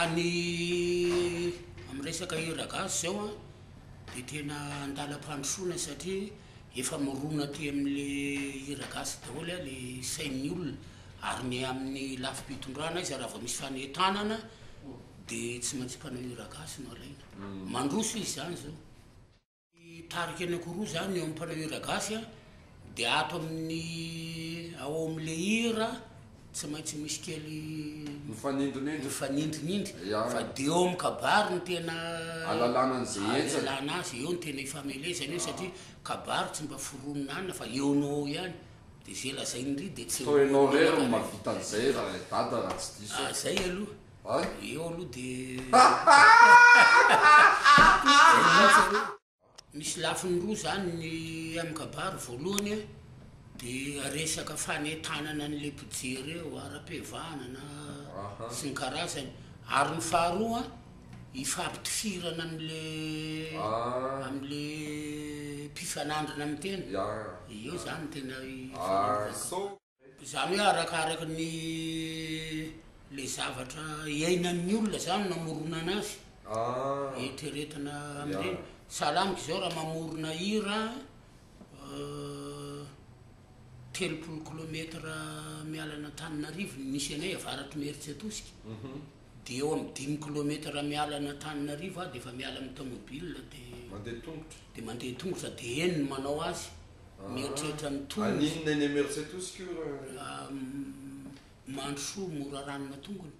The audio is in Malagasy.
Raha ny amin'ny resaka hira gasy zao an, dia tena andalam-pandrosoana satria efa mirona aty amin'le hira gasy daholo an le sain'ny olona ary ny amin'ny lafim-pitondrana aiza raha vao misy fanentanana dia tsy maintsy mpanao hira gasy no alaina. Mandroso izy zany zao. Ny tarika anankiroa zany eo amin'ny mpanao hira gasy a, de ato amin'ny ao amin'le hira tsy maintsy misy kely Mifanindrinindry. mifanindrinindry Ya. fa de eo amin'ny kabary no tena Alalana an'izay hetsany. alalana azy, eo no tena ifamelezana eo satria kabary tsy mba foronina anona fa eo no eo ihany de ze lazainy ry de tsy Toa ianao irery no mahavita an'izay raha i Dada raha tsy diso Ah aho. zay aloha. Ay. Eo aloha de zay mihitsy aloha. Misy lafiny roa zany ny amin'ny kabary, voalohany a de resaka fanentanana an'le mpijery eo, ara-pivavahana na sy ny karazany, ary ny faharoa ifampitifirana am'le am'le mpifanandrina amin'ny tena, eo zany no tena ifanaovana. Izany hoe arakaraka ny le zavatra iainan'ny olona zany no amoronana azy, eritreretina amin'ireny. Sahala amiko izao raha mamorona hira 30 kilometre miala an'Antananarivo ny misy anay avaratr'Imerintsiatosika, de eo amin'ny dimy kilometre miala an'Antananarivo aho de efa miala amin'ny tomobile de de mandeha tongotra de eny no manao azy. Mieritreritra ny tongony. Aninona eny Imerintsiatosika io raha. Mandrosoa mora ranona tongony.